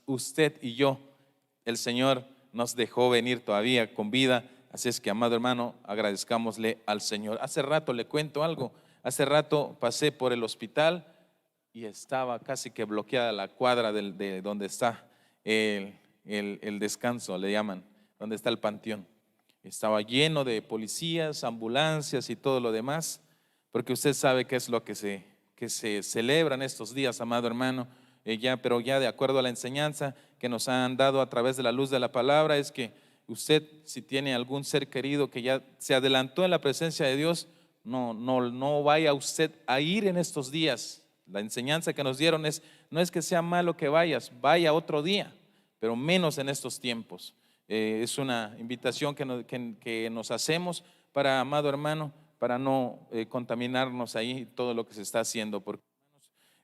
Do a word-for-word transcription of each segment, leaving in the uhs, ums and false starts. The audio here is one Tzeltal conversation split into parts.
Usted y yo, el Señor nos dejó venir todavía con vida. Así es que, amado hermano, agradezcámosle al Señor. Hace rato le cuento algo. Hace rato pasé por el hospital y estaba casi que bloqueada la cuadra del- de donde está el, el- el descanso, le llaman, donde está el panteón. Estaba lleno de policías, ambulancias y todo lo demás, porque usted sabe qué es lo que se, que se celebra en estos días, amado hermano. Eh, ya, pero ya de acuerdo a la enseñanza que nos han dado a través de la luz de la palabra, es que usted, si tiene algún ser querido que ya se adelantó en la presencia de Dios, no, no, no vaya usted a ir en estos días. La enseñanza que nos dieron es, no es que sea malo que vayas, vaya otro día, pero menos en estos tiempos. Eh, es una invitación que nos, que- que nos hacemos para, amado hermano, para no eh, contaminarnos ahí todo lo que se está haciendo, porque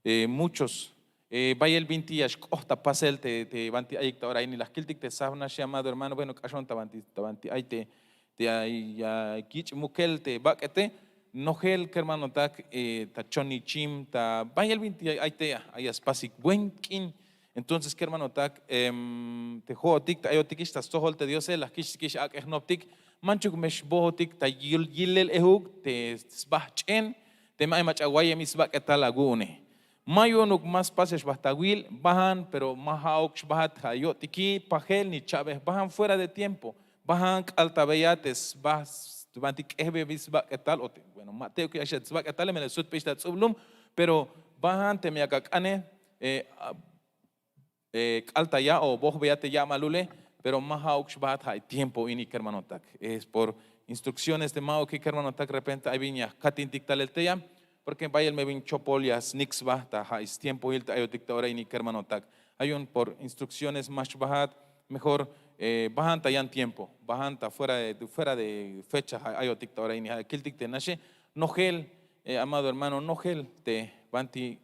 eh, muchos eh, bayel binti ya xk'oht ta pasel te, te banti ayik ta ora ini. La jkiltik te sahnaxe, amado hermano, bueno, k'axon ta banti, ta banti ay te, te ay- ya kich' mukel te bak'ete, nojel kermanotak, eh, ta chon nichim, ta bayel binti ay te, ay ya spasik buen k'in. Entonces, kermanotak, em, te jo'otik te ayotikix ta stojol te Diose, la jkich'tikix ak'e jnoptik, manchuk me xbohotik ta yil- yilel ejuk te sbahch'en, teme ay mach'a wayemix sbak'etal awu'une. Ma yu'unuk ma spas ya xbajt awil, bahan, pero ma ja'uk xbajat, ja' yo'tiki pajel ni cha'bej, bahan fuera de tiempo, bahan k'altabeya te sbaj, te banti k'ejbebix sbak'etal, o te, bueno, ma teyuk ya xat sbak'etale, melel sutpix ta ts'ublum, pero bahan teme yak ak'ane, eh, a- eh, k'altaya o bojbeya te ya'malule, pero ma ja'uk xbajat ja' tiempo ini, kermanotak. Es por instrucciones te ma'uke, kermanotak, repente ay bin ya jkatintik talel teya, porque bayel me bin chopol ya snik sba ta ja' stiempoil te ayotik ta ora ini, kermanotak. Ay yu'un por instrucciones ma xbajat, mejor eh, bahan ta yan tiempo, bahan ta fuera de, fuera de fecha ja' ayotik ta ora ini. Ja' kiltik te naxe, nojel, eh, amado hermano, nojel te banti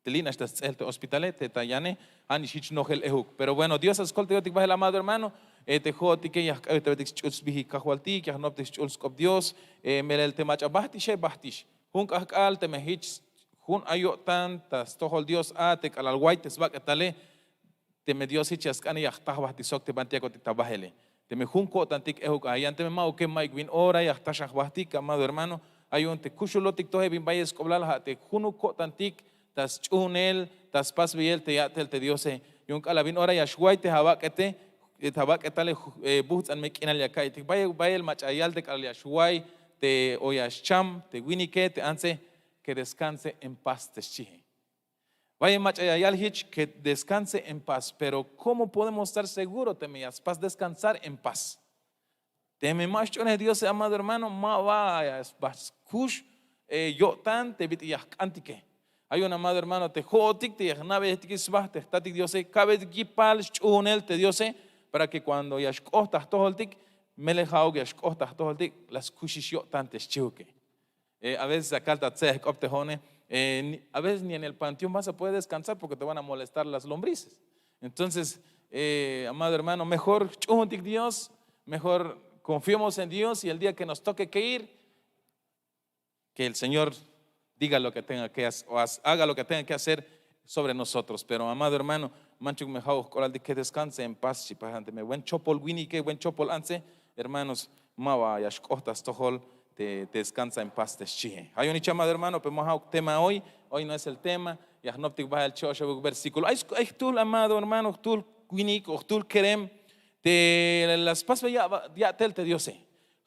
te li'nax ta sts'el te hospitale, te ta yane, ja' nix jich nojel ejuk. Pero bueno, Dios ya skoltayotik bahel, amado hermano, eh, te jo'otike ya jk'ayojtabetik sch'ul sbijik Kajwaltik, ya jnoptik sch'ul sk'op Dios, eh, melel te mach'a bajtixe, bajtix. Jun k'ahk'al teme jich jun ay yo'tan ta stojol Dios a te k'alal way te sbak'etale, teme Dios jich ya sk'ane ya jta jbajtik sok te banti yakotik ta bajele. Teme jun ko'tantik ejuk a yan, teme ma'uke, ma'yuk bin ora ya jta xan jbajtik, amado hermano. Ay yu'un te kuxulotik toje bin bayel sk'oblal, ja' te junuk ko'tantik ta sch'uhunel, ta spasbeyel te ya'tel te Diose. Yu'un k'alal bin ora ya xway te abak'ete, te abak'etale, eh, bujts'an me k'inal ya ka'iytik. Bayel, bayel mach'a yal te k'alal ya xway te o ya xcham te winike, te antse, que descanse en paz, te xchihe. Bayel mach'a ya yal jich que descanse en paz, pero ¿cómo podemos estar seguro teme ya spas descansar en paz? Teme ma sch'uhunej Diose, amado hermano, ma ba ya sba skux, eh, yo'tan te bit'il ya jk'antike. Ay yu'un, amado hermano, te jo'otik te ya jna'beyejtikix sba te jtatik Diose, kabe yipal sch'uhunel te Diose, para que cuando ya xk'oht ta jtojoltik, melel ja'uk ya xk'oht ta jtojoltik, la skuxix yo'tan te xchihuke. Eh, a veces akal ta tse'ejk'op te jo'one, eh, ni- a veces ni en el panteón vas a poder descansar porque te van a molestar las lombrices. Entonces, eh, amado hermano, mejor jch'uhuntik Dios, mejor confiemos en Dios y el día que nos toque que ir, que el Señor diga lo que tenga que hacer, o haz- haga lo que tenga que hacer sobre nosotros. Pero, amado hermano, manchuk me ja'uk jk'olaltik que descanse en paz, xchi pajante me buen chopol winike, buen chopol antse, hermanos, ma ba ya xk'oht ta stojol te, te descansa en paz te xchihe. Ay yu'un jich, amado hermano, pero ma ja'uk tema hoy, hoy no es el tema, ya jnoptik bahel che'ox euk versículo. Ay, ay jtul, amado hermano, jtul winik o jtul kerem te la spasbey ya- ya'tel te Diose.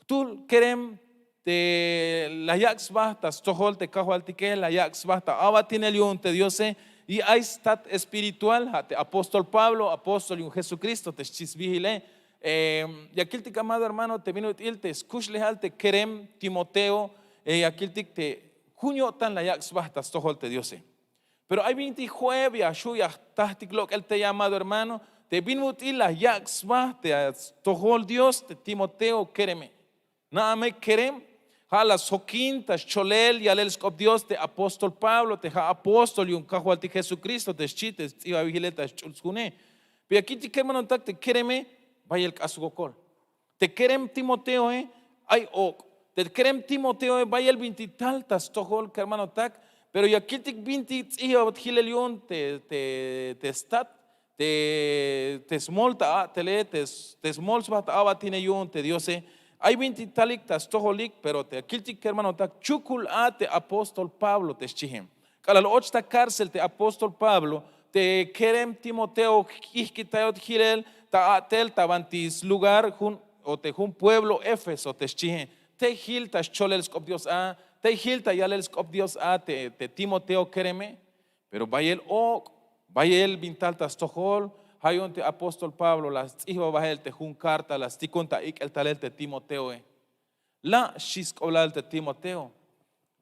Jtul kerem te la yak' sba ta stojol te Kajwaltike, la yak' sba ta abatinel yu'un te Diose, y ay stat espiritual, ja' te apóstol Pablo, apóstol yu'un Jesucristo te xchi sbiile. Eh, ya kiltik, amado hermano, te bin ut'il te skuxlejal te kerem Timoteo, eh, ya kiltik te jun yo'tan la yak' sba ta stojol te Diose. Pero ay binti jo'eb ya xju' ya jtajtik lok'el tey, amado hermano, te bin ut'il la yak' sba te stojol Dios te Timoteo kereme. Na'a me kerem, ja' la sjokin ta scholel yalel sk'op Dios te apóstol Pablo, te ja' apóstol yu'un Kajwaltik Jesucristo, te xchi te sts'ihbabil jilel ta sch'ul sjune. Pero ya kiltik, kermanotak, te kereme bayel k'ax swokol. Te kerem Timoteoe ay ok'. Te kerem Timoteoe bayel binti tal ta stojol, kermanotak, pero ya kiltik binti ts'ihbat jilel yu'un te, te, te stat, te smol ta a'tele, te smol sba ta a'batine yu'un te Diose. Ay bintik talik ta stojolik, pero te ya kiltik kermanotak chukul a te apóstol Pablo te xchihe. K'alal och ta cárcel te apóstol Pablo, te kerem Timoteo ijk'itayot jilel ta a'tel ta banti slugar o te jun pueblo Éfeso te xchihe. Te jil ta scholel sk'op Dios a, te jil ta yalel sk'op Dios a te Timoteo kereme. Pero bayel ok', bayel bin tal ta stojol. Ja' yu'un te apóstol Pablo la sts'ijba bahel te jun karta, la stikun ta ik'el talel te Timoteoe. La' xchi sk'oblal te Timoteo.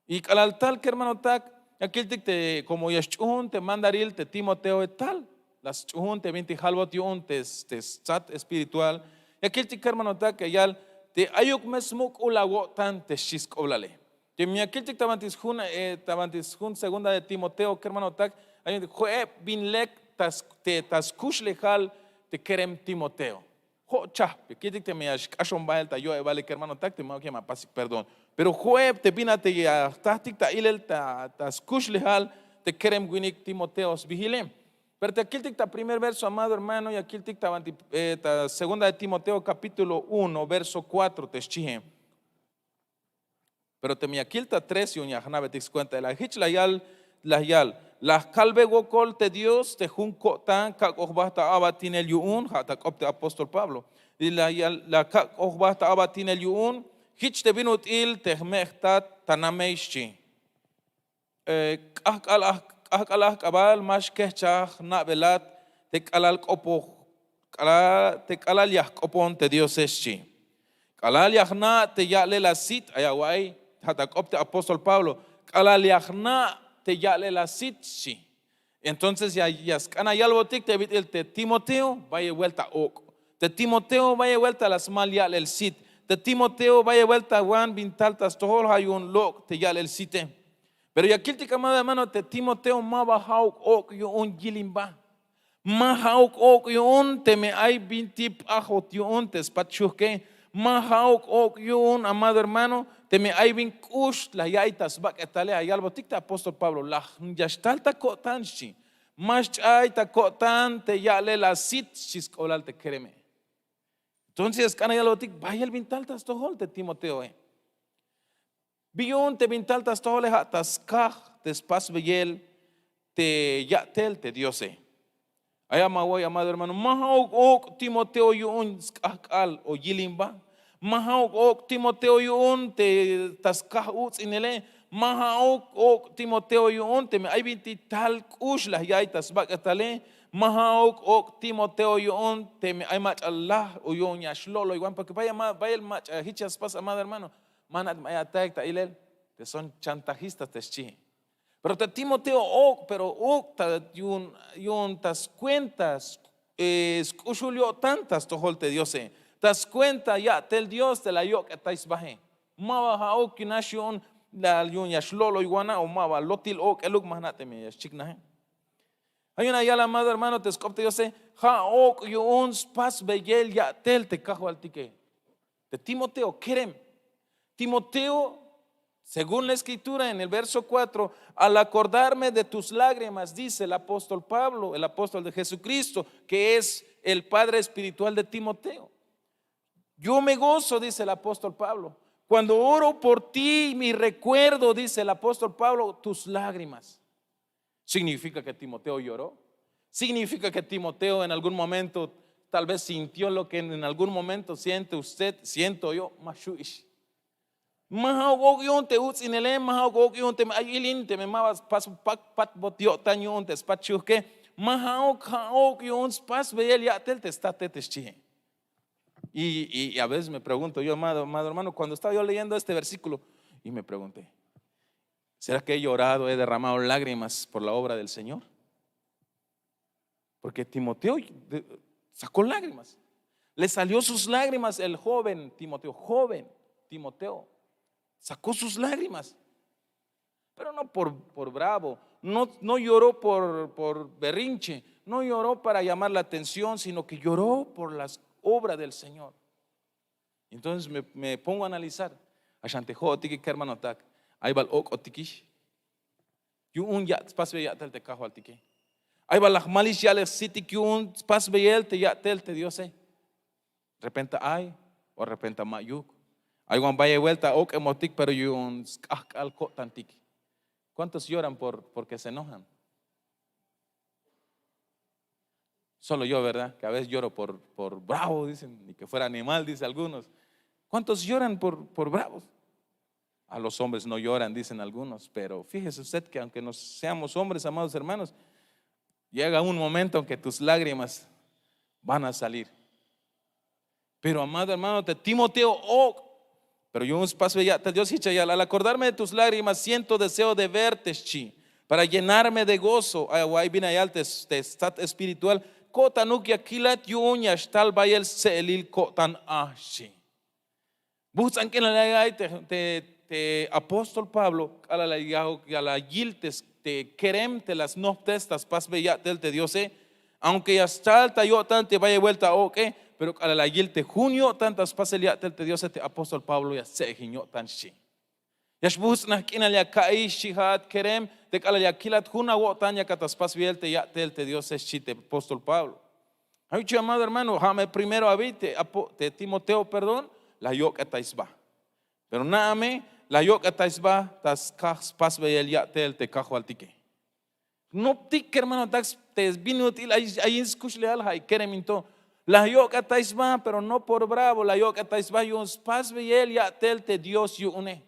Y k'alal tal kermanotak, ya kiltik te komo ya sch'uhun te mandaril te Timoteoe tal, la sch'uhun te bintik jalbot yu'un te stsat espiritual. Ya kiltik kermanotak ya yal te ayuk me smuk'ul awo'tan te xchi sk'oblale. Te mi ya kiltik ta banti sjun segunda de Timoteo kermanotak, jo'eb bin lek ta skuxlejal te kerem Timoteo. Jo' chahp ya kiltik te mi ya xk'axon bahel ta yo'ebale kermanotak te ma ok ya ma pasik perdón. Pero jo'eb te bin a te ya jtahtik ta ilel ta skuxlejal te kerem winik Timoteo sbihile. Pero te ya kiltik ta primer verso, amado hermano, ya kiltik ta banti ta segunda de Timoteo kapítulo uno verso kuatro te xchihe. Pero teme ya kil ta tres yu'un ya jna'betik skuentail a jich la yal, la yal, la jkalbe wokol te Dios te jun ko'tan kak'oj ba ta a'batinel yu'un, ja' ta k'op te apóstol Pablo. Y la yal, la kak'oj ba ta a'batinel yu'un jich te bin ut'il te jme' jtat ta namey xchi. K'ajk'al ajk'abal ma xkehchaj jna'belat te k'alal k'opoj, te k'alal ya jk'opon te Diose xchi. K'alal ya jna' te ya'lel asit, ay awa'iy, ja' ta k'op te apóstol Pablo, k'alal ya jna' te ya'lel asit xchi. Entonces ya sk'an ayalbotik te bit'il te Timoteo bayel buelta ok', te Timoteo bayel buelta la smal ya'lel sit, te Timoteo bayel buelta wan bin tal ta stojol ja' yu'un lok' te ya'lel site. Pero ya kiltik amado hermano te Timoteo ma ba ja'uk ok' yu'un yilimba. Ma ja'uk ok' yu'un teme ay binti p'ajot yu'un te spat xujke. Ma ja'uk ok' yu'un amado hermano teme ay bin k'ux la ya'iy ta sbak'etale. Ya yalbotik te apóstol Pablo, la ya xtal ta ko'tan xchi, ma xch'ay ta ko'tan te ya'lel asit xchi sk'oblal te kereme. Entonces ya sk'an ayalbotik bayel bin tal ta stojol te Timoteoe. Bi yu'un te bin tal ta stojole ja' ta skaj te spasbeyel te ya'tel te Diose. Ay ama awoy amado hermano, ma ja'uk ok' Timoteo yu'un sk'ajk'al o yilimba. Ma ja'uk ok' Timoteo yu'un te ta skaj uts'inele. Ma ja'uk ok' Timoteo yu'un teme ay binti tal k'ux la ya'iy ta sbak'etale. Ma ja'uk ok' Timoteo yu'un teme ay mach'a laj o yu'un ya xlo'loywan, porque bayel mach'a jich ya spas amado hermano. Ma jna' teme ay ataik ta ilel te son chantajistas te xchi. Pero te Timoteo ok', pero ok' ta yu'un ta skuenta sk'uxul yo'tan ta stojol te Diose, ta skuenta ya'tel Dios te la yok'etay sbahe. Ma ba ja'uk nax yu'un ya xlo'loywana o ma ba lotil ok'eluk, ma jna' teme ya xchiknaje. Ja' yu'un ya yal amado hermano te sk'op te Diose, ja'uk yu'un spasbeyel ya'tel te kajwaltike. Te Timoteo kerem. Timoteo, según la escritura en el verso cuatro, al acordarme de tus lágrimas, dice el apóstol Pablo, el apóstol de Jesucristo, que es el padre espiritual de Timoteo. Yo me gozo, dice el apóstol Pablo, cuando oro por ti, mi recuerdo, dice el apóstol Pablo, tus lágrimas. ¿Significa que Timoteo lloró? ¿Significa que Timoteo en algún momento tal vez sintió lo que en algún momento siente usted, siento yo? Ma xu' ix. Ma ja'uk ok' yu'un te uts'inele, ma ja'uk ok' yu'un teme ay ilin teme ma ba spas patbot yo'tan yu'un te spat xujke. Ma ja'uk, ja'uk yu'un spasbeyel ya'tel te state te xchihe. Y a veces me pregunto yo, amado hermano, cuando estaba yo leyendo este versículo y me pregunté, ¿será que he llorado, he derramado lágrimas por la obra del Señor? Porque Timoteo sacó lágrimas. Le salió sus lágrimas el joven Timoteo, joven Timoteo. Sacó sus lágrimas. Pero no por bravo, no lloró por berrinche, no lloró para llamar la atención, sino que lloró por las obras del Señor. Entonces me pongo a analizar, axan te jo'otike kermanotak, ay bal ok'otikix yu'un ya' spasbey ya'tel te kajwaltike. Ay bal la jmalix ya'lej sitik yu'un spasbeyel te ya'tel te diose. Repenta ay, o repenta ma'yuk. Ay wan bayel buelta ok'emotik pero yu'un sk'ajk'al ko'tantik. ¿Cuántos lloran por, porque se enojan? Solo yo, ¿verdad? Que a veces lloro por, por bravo, dicen, ni que fuera animal, dice algunos. ¿Cuántos lloran por, por bravos? A los hombres no lloran, dicen algunos, pero fíjese usted que aunque no seamos hombres, amados hermanos, llega un momento en que tus lágrimas van a salir. Pero amado hermano, te Timoteo, oh, pero yu'un spasbel ya'tel Dios, hicha yal: al acordarme de tus lágrimas siento deseo de verte, xchi, para llenarme de gozo. Ay bin ya yal te, te stat espiritual: ko'tanuk ya kilat yu'un ya xtal bayel stse'elil ko'tan a, xchi. Bujts'an k'inal ya ay te, te, te apóstol Pablo k'alal ya, ya la yil te, te kerem te la snojptes ta spasbel ya'tel te Diose. Aunque ya stal ta yo'tan te bayel buelta ok'e, pero k'alal la yil te jun yo'tan ta spasel ya'tel te Diose, te apóstol Pablo ya stse'ejin yo'tan, xchi. Ya xbujts'naj k'inal ya ka'iy, xchi, ja'at kerem, te k'alal ya kilat jun awo'tan yakat ta spasbel te ya'tel te Diose, xchi te apóstol Pablo. Ay, amado hermano, ja' me primero abi te apo-, te Timoteo, perdón, la yok'etay sba. Pero na'a me la yok'etay sba ta skaj spasbeyel ya'tel te Kajwaltike. Jnoptik kermanotak te bin ut'il ay, ay in skuxlejal, ja' kerem in to. La yok'etay sba, pero no por bravo, la yok'etay sba yu'un spasbeyel ya'tel te Dios yu'une.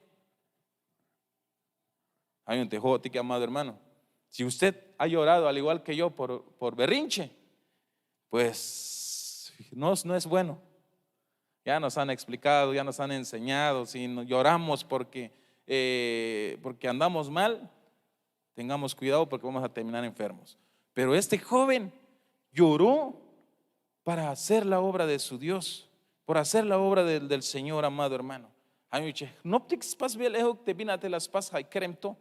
Ay un te jo'otik, amado hermano. Si usted ha llorado al igual que yo por, por berrinche, pues no, no es bueno. Ya nos han explicado, ya nos han enseñado, si no lloramos porque, eh, porque andamos mal, tengamos cuidado porque vamos a terminar enfermos. Pero este joven lloró para hacer la obra de su Dios, por hacer la obra del, del Señor, amado hermano. Ay, uche, jnoptik spasbel ejuk te bin a te la spas, ja' kerem to.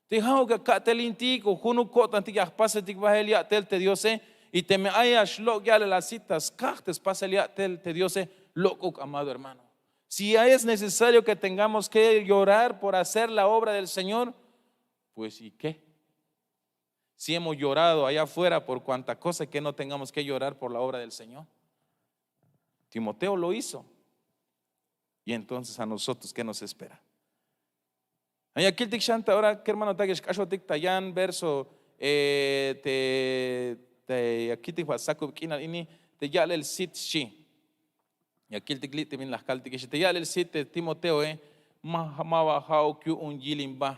Te ja'uk ya ka'telintik o junuk ko'tantik ya jpasetik bael ya'tel te Diose, y teme ay ya xlok' ya'lel asit ta skaj te spasel ya'tel te Diose, lok'uk, amado hermano. Si es necesario que tengamos que llorar por hacer la obra del Señor, pues, ¿y qué? Si hemos llorado allá afuera por cuanta cosa, que no tengamos que llorar por la obra del Señor. Timoteo lo hizo. Y entonces a nosotros, ¿qué nos espera? Ya kiltik xan ta ora, kermanotak, ya xk'axotik ta yan verso, eh, te, te ya kiltik ba sakub k'inal ini, te ya'lel sit, xchi. Ya kiltik li' te bin la jkaltikix te ya'lel sit te Timoteoe, ma, ma ba ja'uk yu'un yilimba.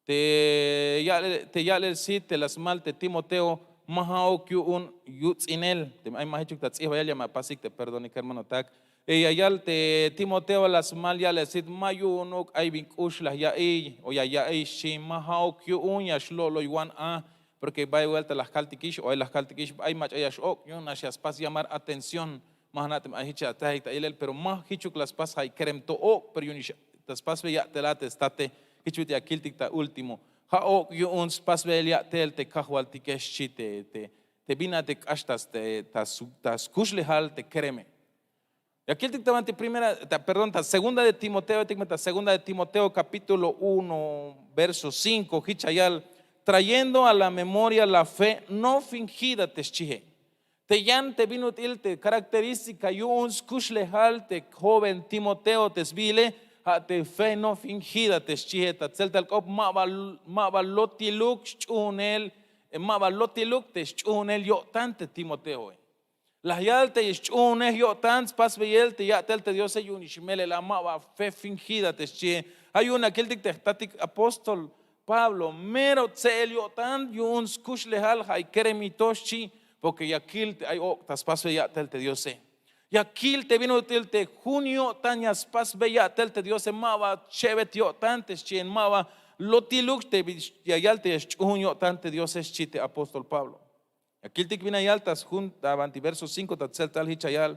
Te ya'lel, te ya'lel sit te la smal te Timoteo, ma ja'uk yu'un yuts'inel. Teme ay ma jichuk ta ts'ijbayel, ya me apasik te perdón, kermanotak. Ya yal te Timoteo la smal ya'lel sit, ma yu'unuk ay bin k'ux la ya'iy o ya ya'iy, xchi, ma ja'uk yu'un ya xlo'loywan a. Porque bay buelta la jkaltikix o ay la jkaltikix, ay mach'a ya x-ok' yu'un, nax ya spas llamar atención. Ma jna' teme ay jich ya tajik ta ilel, pero ma jichuk la spas, ja' kerem to, ok', pero yu'un ta spasbel ya'tel a te state. Jich bit'il ya kiltik ta último, ja' ok' yu'un spasbel ya'tel te Kajwaltike, xchi te, te, te bin a te k'ax ta, te, ta su-, ta skuxlejal te kereme. Ya kiltik ta banti primera, ta, perdón, ta segunda de Timoteo, ya kiltik ta segunda de Timoteo capítulo uno, verso cinco, jich ya yal: trayendo a la memoria la fe no fingida, te xchihe. Te yan te bin ut'il te karakterística yu'un skuxlejal te joven Timoteo te sbiile, ja' te fe no fingida te xchihe. Ta tseltal k'op, ma ba, ma ba lotiluk xch'uunel, ma ba lotiluk te xch'uunel yo'tan te Timoteoe. La yal te xch'uunej yo'tan spasbeyel te ya'tel te Diose yu'un ix melel a, ma ba fe fingida te xchihe. Ja' yu'un ya kiltik te jtatik apóstol Pablo, mero tse'el yo'tan yu'un skuxlejal, ja' kerem to, xchi, porque ya kil te ay ok' ta spasbel ya'tel te Diose. Ya kil te bin ut'il te jun yo'tan ya spasbel ya'tel te Diose, ma ba chebet yo'tan te xchihe, ma ba lotiluk te bi-, ya yal te ya xch'uun yo'tan te Diose, xchi te apóstol Pablo. Ya kiltik bin ya yal ta sjun, ta banti verso cinco, ta tseltal jich ya yal: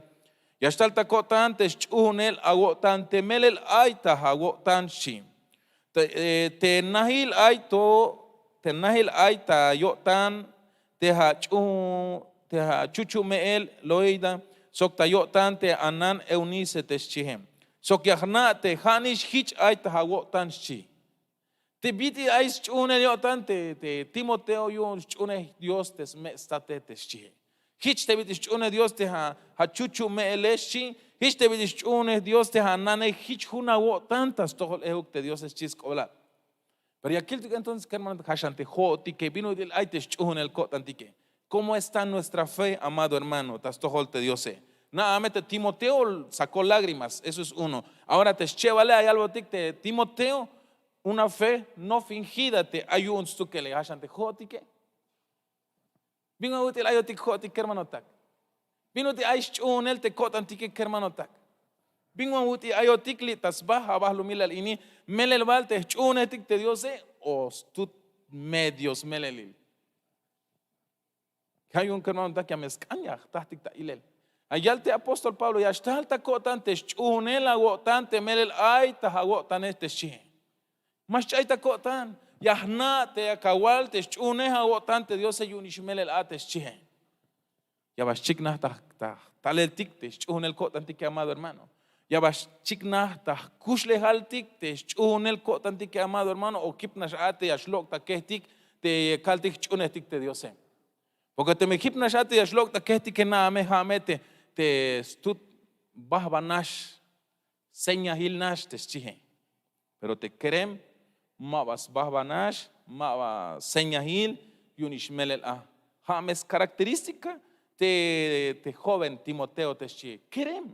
ya xtal ta ko'tan te xch'uunel awo'tan te melel ay ta awo'tan, xchi. Te, eh, te najil ay to, te najil ay ta yo'tan te ach'u-, te achuchu' me'el Loida, sok ta yo'tan te anan Eunice te xchihe. Sok ya jna' te ja'nix jich ay ta awo'tan, xchi. Te bit'il ay sch'uhunel yo'tan te timoteo yu'un sch'uhunej dios te sme' state te xchihe. Hich te bit'il sch'uhunej dios te ha chuchu' me'ele xchi. Hich te bit'il sch'uhunej dios te ha nane hich jun awo'tan ta stojol ehuk te diose xchi sk'oblal. Pero ya kiltik entonces kermanotak ha xan te ho'otike bin ut'il ay te sch'uhunel ko'tantike. Kómo está nuestra fe amado hermano ta stojol te diose? Nada me te timoteo sacó lágrimas eso es uno. Ahora te schebale ayalbotik te timoteo, una fe no fingida te ay yu'un stukele ha xan te ho'otike. Bin wan ut'il ayotik ho'otik kermanotak? Bin ut'il ay sch'uhunel te ko'tantike kermanotak? Bin wan ut'il ayotik li' ta sba abahlumilal ini? Melel bal te jch'uhunejtik te diose o stut medio smelelil? Ha yu'un kermanotak ya me sk'an ya jtajtik ta ilel. Ayal te apóstol pablo ya xtal ta ko'tan te sch'uhunel awo'tan te melel ay ta awo'tanej te xchihe. Ma xch'ay ta ko'tan ya jna' te yak awal te sch'uhunej awo'tan te diose yu'un ix melel a te xchihe. Ya bal xchiknaj ta jtaleltik te sch'uhunel ko'tantike amado hermano? Ya bal xchiknaj ta jkuxlejaltik te sch'uhunel ko'tantike amado hermano o kipnax a te ya xlok' ta kejtik te kaltik jch'uhunejtik te diose? Porke teme jipnax a te ya xlok' ta kejtike na'a me ha me te stut bahba nax señahil nax te xchihe. Pero te kerem ma ba sbahba nax ma ba señahil yu'un ix melel a. Ha me skarakterístika te joven timoteo te xchihe kerem.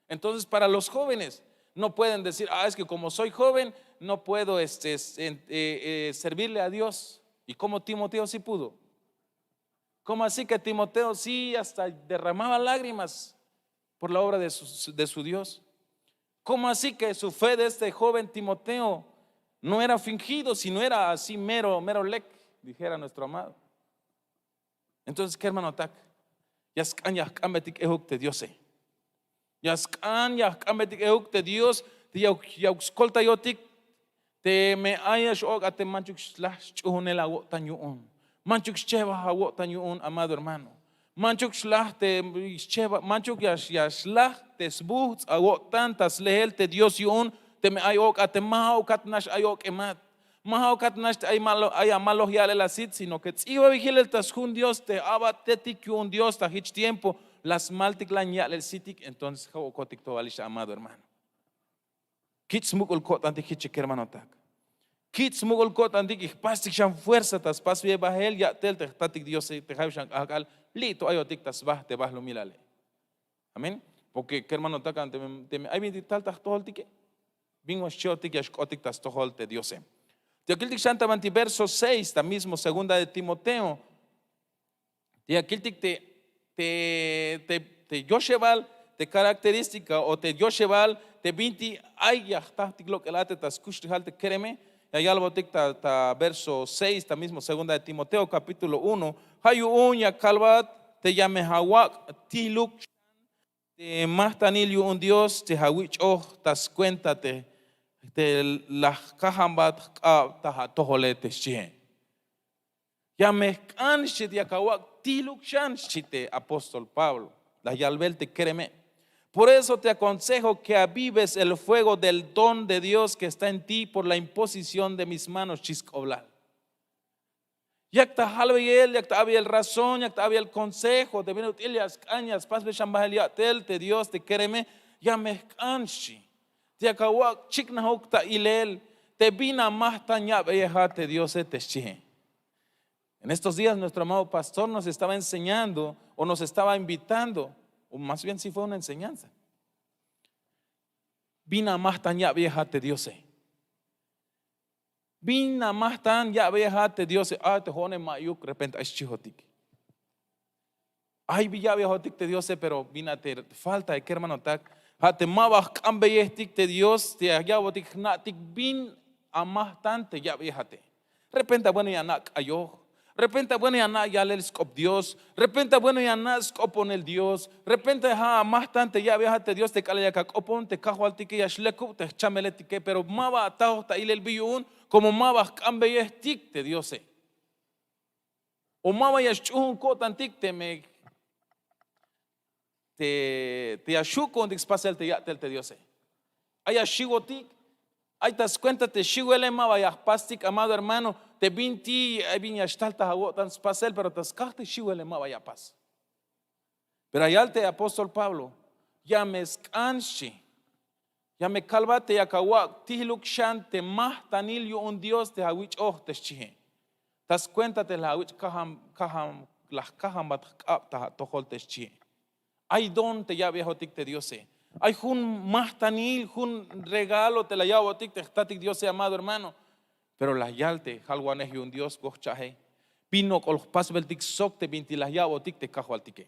Entonces para los jóvenes no pueden decir ah es ke komo soy joven no puedo este servirle a dios. Y komo timoteo si pudo? Komo asi ke timoteo si hasta derramaba lágrimas por la obra de su dios? Komo asi ke su fe de este joven timoteo no era fingido sino era asi mero mero lek, dijera nuestro amado. Entonces kermanotak, ya sk'an ya jk'ambetik ehuk te diose. Ya sk'an ya jk'ambetik ehuk te dios te ya uk skoltayotik. Teme ay ya x'ok' a te manchuk xlaj sch'uhunel awo'tan yu'un, manchuk xchehbaj awo'tan yu'un amado hermano. Manchuk xlaj te xchehbaj manchuk ya xlaj te sbuhts' awo'tan ta slehel te dios yu'un. Teme ay ok' a te ma ha'ukat nax ay ok'emat, ma ha'ukat nax te ay amaloj ya'lel asit sino ke ts'ihbabey hilel ta sjun dios te a'batetik yu'un dios ta hich tiempo la smaltiklan ya'lel sitik entonces ha'ukotik to balix amado hermano. Kich' smuk'ul ko'tantik hiche kermanotak. Kich' smuk'ul ko'tantik y jpastik xan fuerza ta spasbeyel bahel ya'tel te jtatik diose te jayeb xan k'ahk'al li' to ayotik ta sba te bahlumilale. Amén. Porke kermanotak, teme ay bintik tal ta jtojoltike, bin wan xchihotik ya xk'otik ta stojol te diose. Te ya kiltik xan ta banti verso seis ta mismo segunda de timoteo. Te ya kiltik te yoxebal te karakterístika o te yoxebal te bintik ay ya jtajtik lok'el a te ta skuxlejal te kereme. Ya yalbotik ta verso seis ta mismo segunda de timoteo kapítulo uno. Ha yu'un ya kalbat te ya me awak' tihluk xan te majtanil yu'un dios te awich'oj ta skuenta te la jkajanbat jk'ab ta atojole te xchihe. Ya me jk'an xchi te yak awak' tihluk xan xchi te apóstol pablo. La yalbel te kereme. Por eso te akonsejo ke avives el fuego del don de dios ke está en ti por la imposición de mis manos xchi sk'oblal. Yak ta halbeyel yak ta abeyel razón yak ta abeyel konsejo te bin ut'il ya sk'an ya spasbey xan bahel ya'tel te dios te kereme. Ya me jk'an xchi te yak awak' chiknajok ta ilel te bin amajtan ya'beyejat te diose te xchihe. En estos días nuestro amado pastor nos estaba enseñando o nos estaba invitando o más bien si fue una enseñanza. Bin amajtan ya'beyejat te diose? Bin amajtan ya'beyejat te diose a te ho'one ma'yuk repente ay xchihotik. Ay bin ya'beyejotik te diose pero bin a te falta kermanotak. Ha te ma ba jk'ambeyejtik te dios te ya ya'botik jna'tik bin amajtan te ya'beyejate. Repente a bueno ya na' k'ayoj. Repente a bueno ya na' yalel sk'op dios. Repente a bueno ya na' sk'oponel dios. Repente ha amajtan te ya'beyejat te dios te k'alal yak ak'opon te kajwaltike ya xlekub te jchameletike pero ma ba atajoj ta ilel bi yu'un komo ma ba jk'ambeyejtik te diose. O ma ba ya xch'uhun ko'tantik teme te ya xhu' ko'ontik spasel te ya'tel te diose. Ay ya xiwotik. Ay ta skuenta te xiwele ma ba ya jpastik, amado hermano, te binti ay bin ya xtal ta awo'tan spasel, pero ta skaj te xiwele ma ba ya apas. Pero la yal te apóstol Pablo: Ya me sk'an, xchi. Ya me kalbat te yak awak' tijluk xan te majtanil yu'un Dios te awich'oj, te xchihe. Ta skuenta te la awich' kajam kajam la jkajambat jk'ab ta atojol, te xchihe. Ay don te ya'bejotik te Diose. Ay jun majtanil, jun regalo te la ya'botik te jtatik Diose, amado hermano. Pero la yal te jalwanej yu'un Dios wojcha'e: Bin nok'ol jpasbeltik sok te bintik la ya'botik te Kajwaltike.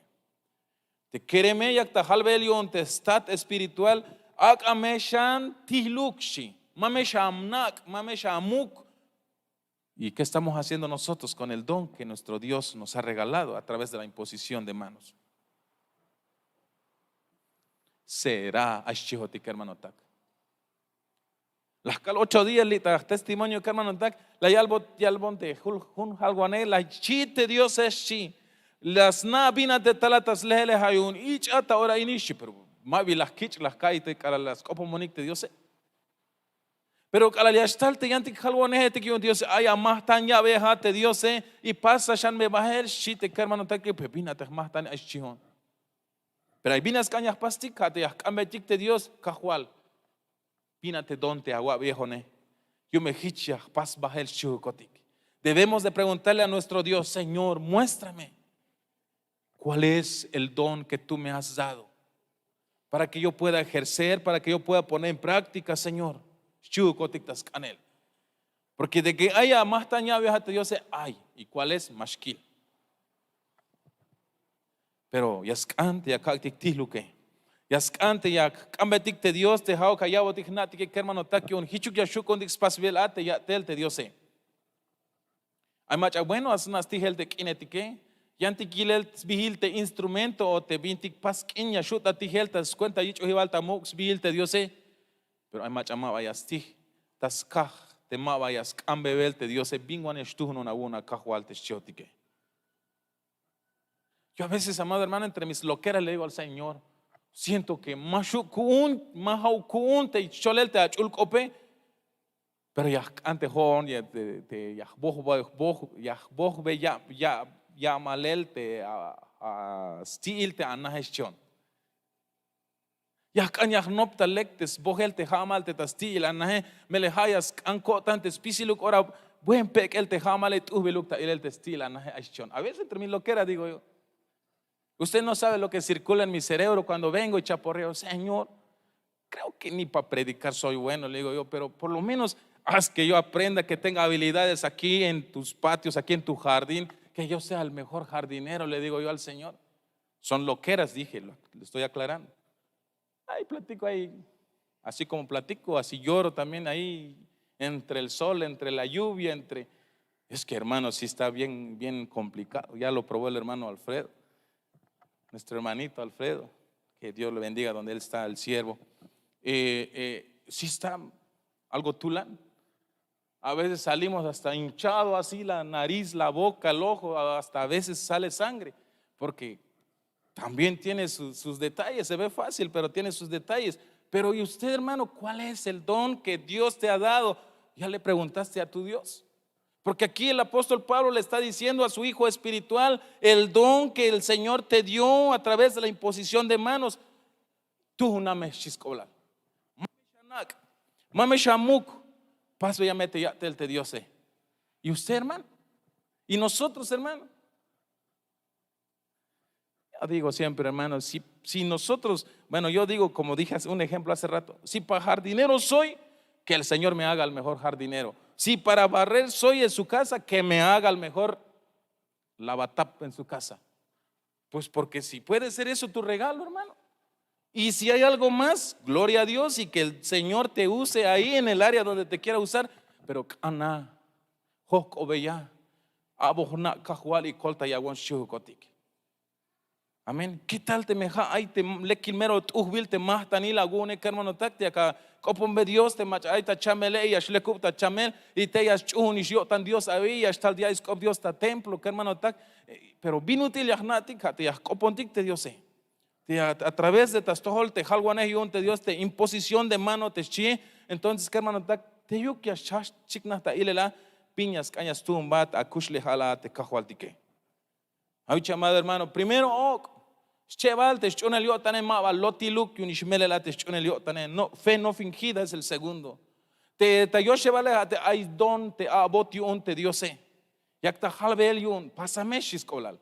Te kereme yak ta jalbel yu'un te stat espiritual: Ak'a me xan tijluk, xchi. Ma me xanak', ma me xamuk. ¿Y qué estamos haciendo nosotros con el don que nuestro Dios nos ha regalado a través de la imposición de manos? Será, ay xchihotik kermanotak. La jk'al ocho días li' ta jtestimonio kermanotak, la yalbon, yalbon te jun jalwanej: La xchi te Diose, xchi. La sna' bin a te talat ta slejele, ja' yu'un ich'a ta ora ini, xchi. Pero ma bi la jkich', la jka'iy te k'alal la sk'opomonik te Diose. Pero k'alal ya xtal te yantik jalwanejetik yu'un Diose, ay amajtan ya'bejat te Diose y pasa xan me bajel, xchi te kermanotak. Pero bin a te jmajtan, ay xchihon. Pero ay bin a sk'an ya jpastik, ja' te ya jk'ambetik te Dios: Kajwal, bin a te don te awa'bejone, yu'un me jich ya jpas bajel, xchihukotik. Debemos de preguntarle a nuestro Dios: Señor, muéstrame cuál es el don que tú me has dado, para que yo pueda ejercer, para que yo pueda poner en práctica, Señor. Xchihukotik ta sk'anel. Porque de que ay amajtan ya'bejat te Diose, ay, y cuál es, ma xkil. Pero ya sk'an te ya kak'tik tijluke. Ya sk'an te ya jk'ambetik te Dios te ja'uk ya ya'botik jna'tike kermanotak, yu'un jichuk ya xju' ku'untik spasbel a te ya'tel te Diose. Ay mach'a bueno a sna' stijel te k'inetike, yantik yilel sbijil te instrumento o te bintik pas k'in ya xju' ta tijel ta skuenta yich'ojibal ta muk' sbijil te Diose. Pero ay mach'a ma ba ya stij ta skaj te ma ba ya sk'ambebel te Diose: Bin wan ya xtuhnon awu'un a Kajwal, te xchiotike. Yo a veces, amado hermano, entre mis loqueras le digo al Señor: Siento que ma xju' ku'un, ma ja'uk ku'un te cholel te ach'ul k'ope. Pero ya jk'an te jo'on, ya jbojbe, ya jbojbe ya'malel te a sti'il te anaje, xchion. Ya jk'an ya jnop ta lek te sbojel te ja'mal te ta sti'il anaje. Melel ja' ya sk'an ko'tan te spisiluk ora buen pek'el te ja'male t'ujbiluk ta ilel te sti'il anaje, ay xchion. A veces entre mi loquera digo yo: Usted no sabe lo que circula en mi cerebro cuando vengo y chaporreo, Señor. Creo que ni para predicar soy bueno, le digo yo, pero por lo menos haz que yo aprenda, que tenga habilidades aquí en tus patios, aquí en tu jardín, que yo sea el mejor jardinero, le digo yo al Señor. Son loqueras, dije, lo estoy aclarando. Ahí platico, ahí, así como platico, así lloro también ahí, entre el sol, entre la lluvia, entre... Es que, hermano, sí está bien, bien complicado. Ya lo probó el hermano Alfredo, nuestro hermanito Alfredo, que Dios le bendiga donde él está, el siervo. Eh, eh, sí está algo tulán. A veces salimos hasta hinchado así la nariz, la boca, el ojo, hasta a veces sale sangre, porque también tiene sus detalles. Se ve fácil, pero tiene sus detalles. Pero ¿y usted, hermano, cuál es el don que Dios te ha dado? ¿Ya le preguntaste a tu Dios? Porque aquí el apóstol Pablo le está diciendo a su hijo espiritual: el don que el Señor te dio a través de la imposición de manos, tú una me xchi sk'oblal. Ma me xanak', ma me xamuk, pasbeya me te ya'tel te Diose. ¿Y usted, hermano? ¿Y nosotros, hermano? Yo digo siempre, hermano, si, si nosotros, bueno, yo digo, como dije hace un ejemplo hace rato, si para jardinero soy, que el Señor me haga el mejor jardinero. Si para barrer soy en su casa, que me haga el mejor lavatap en su casa. Pues porque si puede ser eso tu regalo, hermano. Y si hay algo más, gloria a Dios y que el Señor te use ahí en el área donde te quiera usar. Pero k'ana, jojk'obeya, a'boj na' Kajwal y koltayawon xchihukotik. Amén. ¿Qué tal teme ja' ay te lekil mero t'ujbil te majtanil awu'une kermanotak, te yak ak'oponbe Dios te mach'a ay ta chamele y ya xlekub ta chamel y te ya sch'uhunix yo'tan Dios awi, ya xtal ya'iy sk'op Dios ta templo kermanotak? Pero bin ut'il ya jna'tik, ja' te ya jk'opontik te Diose. Te a través de ta stojol te jalwanej yu'un te Dios te imposición de mano te xchi. Entonces kermanotak, teyuk ya xchaj chiknaj ta ilel a, bin ya sk'an ya stuhunbat akuxlejal a te kajwaltike. Awich' amado hermano, primero ok' schebal te sch'uhunel yo'tane, ma ba lotiluk yu'un ix melel a te sch'uhunel yo'tane. No, fe no fingida es el segundo. Te ta yoxebale a te ay don te a'bot yu'un te diose. Yak ta jalbel yu'un, pásame xchi sk'oblal.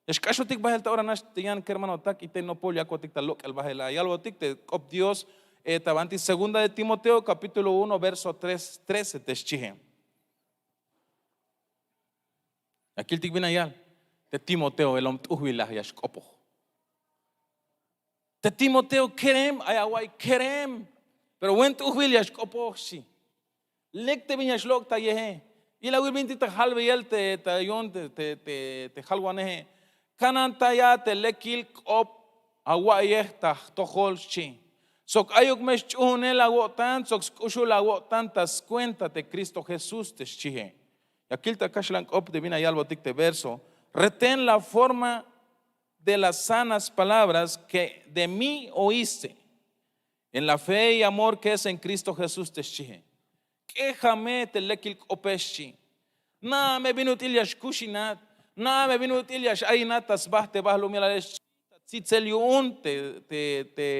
Ya xk'axotik bahel ta ora nax te yan kermanotak y te nopol yakotik ta lok'el bahel a yalbotik te k'op dios. Ta banti segunda de timoteo kapítulo uno verso trece te xchihe. Ya kiltik bin la yal. Te timoteo elom t'ujbil la ya xk'opoj. Te timoteo kerem ay awa'iy kerem. Pero buen t'ujbil ya xk'opoj xchi. Lek te bin ya xlok' ta yehe. Ilawil bintik ta jalbeyel te ta yu'un te jalwaneje. Kanantaya te lekil k'op awa'iyej ta jtojol xchi. Sok ayuk me sch'uhunel awo'tan sok sk'uxul awo'tan ta skuenta te kristo jesús te xchihe. Ya kil ta kaxlan k'op te bin la yalbotik te verso. Retén la forma de las sanas palabras ke de mí oíste, en la fe y amor ke es en kristo jesús te xchihe. K'eja me te lekil k'ope xchi. Na'a me bin ut'il ya xkuxinat. Na'a me bin ut'il ya x'ayinat ta sba te bahlumilale xchi. Ta tzitzel yu'un te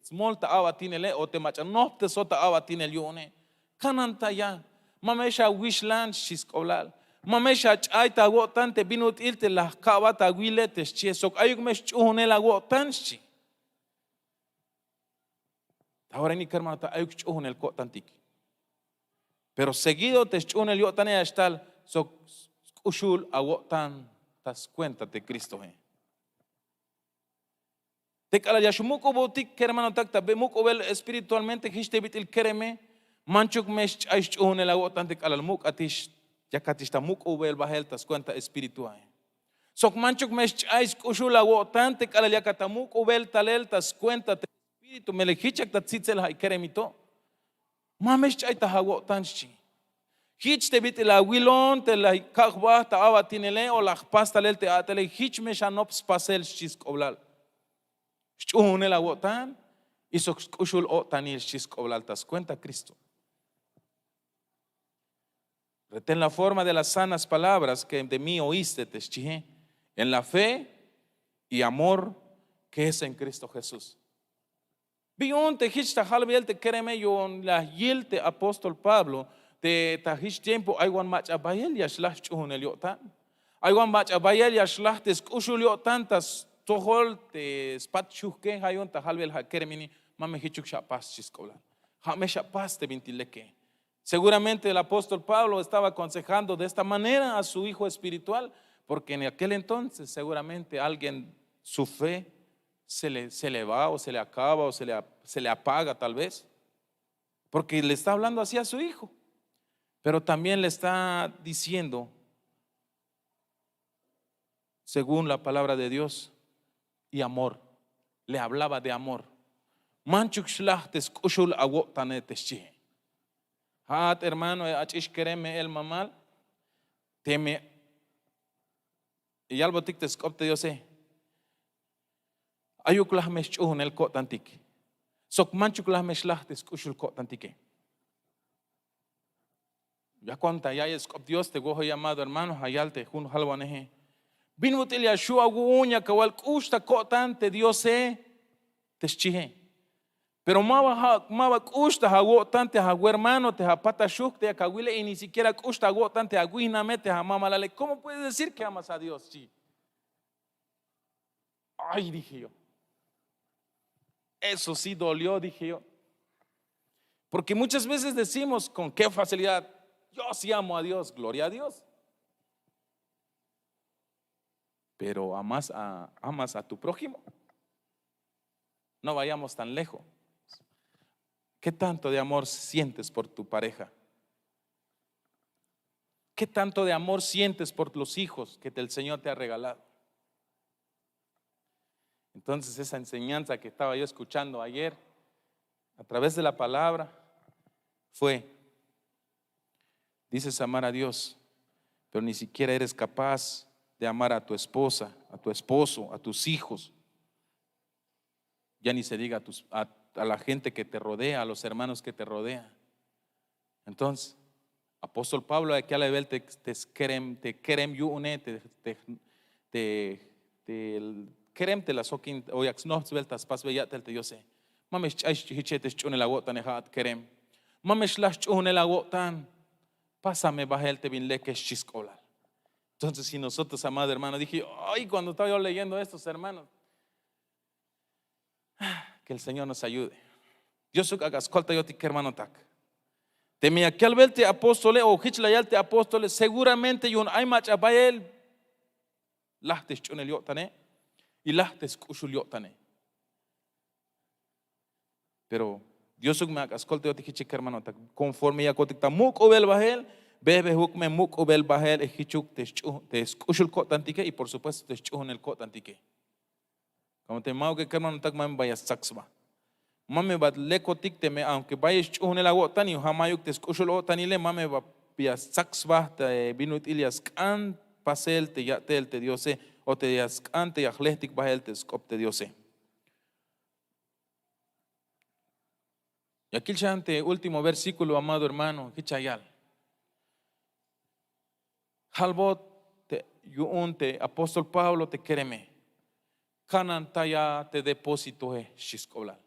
smol ta a'batinele o te mach'a nohptesot ta a'batinel yu'une. Kanantaya. Ma me xawixlan xchi sk'oblal. Ma me xach'ay ta awo'tan te bin ut'il te la jka'bat awile te xchihe sok ayuk me sch'uhunel awo'tan xchi. Ta ora ini kermanotak ayuk sch'uhunel ko'tantik. Pero seguido te sch'uhunel yo'tane ya xtal sok sk'uxul awo'tan ta skuenta te kristohe. Te k'alal ya xmuk'ubotik kermanotak ta muk'ubel espiritualmente jich te bit'il kereme. Manchuk me xch'ay sch'uhunel awo'tan te k'alal muk'atix yakatix ta muk'ubel bahel ta skuenta espirituahe. Sok manchuk me xch'ay sk'uxul awo'tan te k'alal yakat ta muk'ubel talel ta skuenta te espíritu melel jich yak ta tzitzel ha'keremito. Ma me xch'ay ta awo'tan xchi. Jich te bit'il awilon te la kak' jba ta a'batinele o la jpas talel te a'tele jich me xanop spasel xchi sk'oblal. Sch'uhunel awo'tan y sok sk'uxul o'tanil xchi sk'oblal ta skuenta kristo. Retén la forma de las sanas palabras ke de mí oíste te xchihe, en la fe y amor ke es en kristo jesús. Bi yu'un te jich ta jalbeyel te kereme yu'un la yil te apóstol pablo te ta jich tiempo ay wan mach'a bayel ya xlaj sch'uhunel yo'tan. Ay wan mach'a bayel ya xlaj te sk'uxul yo'tan ta stojol te spat xujke ha yu'un ta jalbeyel ha kerem ini. Ma me jichuk xapas xchi sk'oblal. Ha me xapas te bintik leke. Seguramente el apóstol pablo estaba aconsejando de esta manera a su hijo espiritual, porke en aquel entonces seguramente alguien su fe se le va o se le akaba o se le apaga tal vez. Porke le está hablando así a su hijo. Pero también le está diciendo según la palabra de dios, y amor. Le hablaba de amor. Manchuk xlaj te sk'uxul awo'tane te xchihe. Ha'at hermano e ach'ix kerem me el mamal, teme yalbotik te sk'op te diose, ayuk laj me sch'uhunel ko'tantik. Sok manchuk laj me xlaj te sk'uxul ko'tantike. Ya kuan ta ya'iyel sk'op dios te wojo llamado hermano ayal te jun jalwaneje, bin ut'il ya xu' awu'un ya kawal k'ux ta ko'tan te diose te xchihe. Pero ma ba k'ux ta awo'tan te awermano te apat axuhk te ya kawile y ni sikiera k'ux ta awo'tan te awihname te amamalale kómo puedes decir ke amas a dios xchi? Ay dije yo. Eso si dolió dije yo. Porke muchas veces decimos kon ke facilidad, yo si amo a dios gloria a dios. Pero amas a tu prójimo? No vayamos tan lejos. Ke tanto de amor sientes por tu pareja? Ke tanto de amor sientes por los hijos ke el señor te ha regalado? Entonces esa enseñanza ke estaba yo eskuchando ayer a través de la palabra fue, dices amar a dios, pero ni sikiera eres kapaz de amar a tu esposa, a tu esposo, a tus hijos. Ya ni se diga a tus a la gente que te rodea, a los hermanos que te rodea. Entonces, apóstol Pablo ya kal a bel te, te skerem te kerem yu'une, te, te, te, te kerem te la sok in o yak snojtsbel ta spasbel ya'tel te Diose. Ma me xch'ay hiche te sch'uhunel awo'tane, ha'at kerem. Ma me xlaj sch'uhunel awo'tan. Pasa me bahel te bin leke, xchi sk'oblal. Entonces, si nosotros, amado hermano, dije, ay, cuando estaba yo leyendo estos hermanos, que el Señor nos ayude. Diosuk ak'a skoltayotik kermanotak. Teme ya kalbel te apóstole o hich la yal te apóstole, seguramente yu'un ay mach'a bayel laj te sch'uhunel yo'tane y laj te sk'uxul yo'tane. Pero Diosuk me ak'a skoltayotik hiche kermanotak, konforme yakotik ta muk'ubel bahel, behbehuk me muk'ubel bahel e hichuk te sk'uxul ko'tantike y por supuesto te sch'uhunel ko'tantike. Komo te ma'uke kermanotak, ma me ba ya stsaks sba. Ma me ba lekotik teme aunque bayel sch'uhunel awo'tan y ha mayuk te sk'uxul o'tanile, ma me ba ya stsaks sba te bin ut'il ya sk'an pasel te ya'tel te Diose o te ya sk'an te ya jlehtik bahel te sk'op te Diose. Ya kil xan te último versíkulo, amado hermano, hich ya yal. Halbot te yu'un te apóstol Pablo te kereme. Kanantaya te depósitoe, xchi sk'oblal.